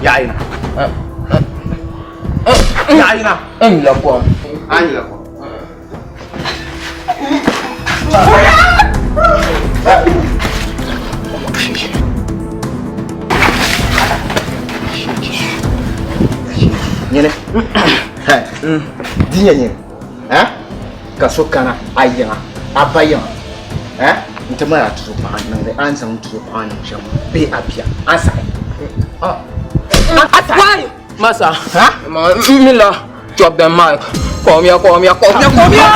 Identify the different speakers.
Speaker 1: Yaɣa yina. Yaɣa yina.
Speaker 2: N nyula kom.
Speaker 1: A nyula kom. Nyini. Di nyɛ nyini. Ka so kana a yiŋa, a ba yiŋa, nti mali a tuzo paɣa niŋdi a ni zaŋ tuzo paɣa niŋ shɛm maa bee a bia, a saɣi.
Speaker 2: A saɣi. Masa, Mila, drop the mic. Come here, come here, come here, come here.